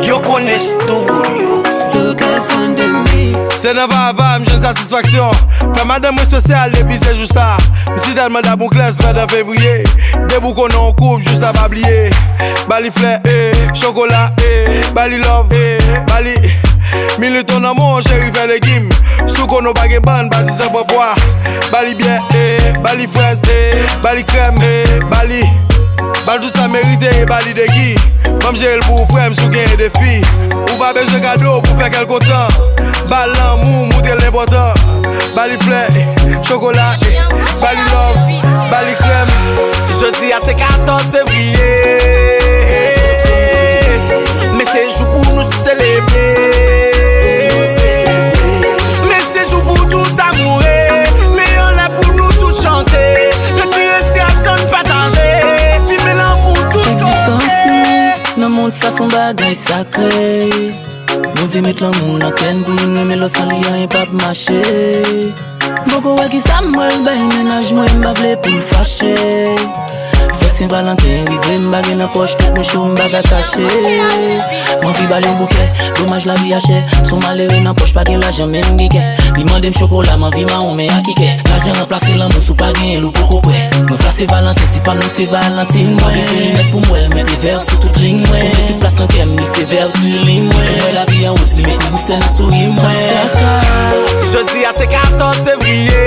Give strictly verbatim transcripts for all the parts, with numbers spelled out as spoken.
Yo konnen studio. Lucas on the mix. Se nan vava m jwenn satisfaksyon. Fè madanm mwen espesyal depi se jou sa. M si tèlman damou klè se fè nan fevriye. Debou konnen on koup jou sa pa bliye. Ba li flè, eh, chokola, eh, ba li love, eh, ba li. Militon nan mon cheri fè legim. Si w konnen w pa gen bann, patizan pran pwa. Ba li byè, eh, ba li frèz, eh, ba li krèm, eh, ba li. Ba l tout sa merite, eh, ba li degi. Ban m jere l pou ou frè m si w genyen defi. Ou pa bezwen kado pou fè kè l kontan. Ba l lanmou, moutre l enpòtan. Ba li flè, eh, chokola, eh, ba li love, ba li krèm. Jodi a se katòz fevriye. Men se jou pou nou selebre. Men se jou pou tout amoure. Men anlè pou nou tout chante. Retire strès ann pataje. Simen lanmou tout Egzistans kote. nou nan mond sa se on bagay sakre. Bondye met lanmou nan kè n pou n renmen lòt, san li anyen p ap mache. M poko wè kisa m pral bay mennaj mwen, m pa vle pou l fache. Fèt Sen Valanten rive, m pa gen nan pòch, tèt mwen cho, m pa ka kache. M anvi ba l yon boukè, domaj lavi a chè. S on malere nan pòch, pa gen lajan, men m gen kè. Li mande m chokola, m anvi mawon, men a ki kè? Lajan ranplase lanmou, si w pa genyen l, ou poko prè. Mwen pase Valanten, ti pa m nan se Valantin mwen. Mwen bezwen linèt pou m wè l, mete vè sou tout liy mwen. Konbyen tout plas nan kè m, li se vèti liy mwen. Li fè m wè lavi an woz, li mete boustè nan souri mwen. Jodi a se katòz fevriye.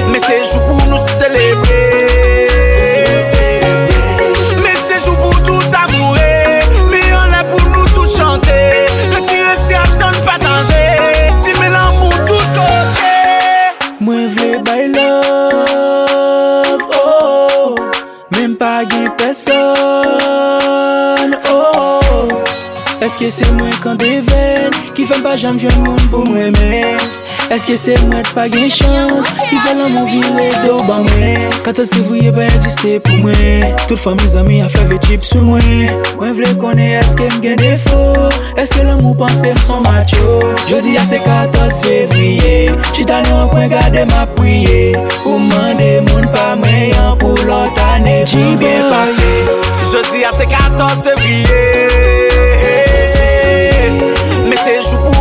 Men se jou pou nou selebre. Men se jou pou tout amoure. Men anlè pou nou tout chante. Retire strès ann pataje. Simen lanmou tout kote. Mwen vle bay love, oh, oh. Men m pa gen pèsòn, oh, oh. Èske se mwen k an devèn ki fè m pa janm jwenn moun pou m renmen? Èske se mwen k pa gen chans ki fè lanmou vire do ban mwen? Katòz fevriye pa egziste pou mwen. Tout fanmi zanmi a fè vye tchip sou mwen. Mwen vle konnen èske m gen defo? Èske lanmou panse m s on macho? Jodi a se katòz fevriye. Chita nan yon kwen gade m ap priye. Pou mande moun pa mwen an pou lòt ane pou byen pase. Jodi a se katòz fevriye. Men se jou pou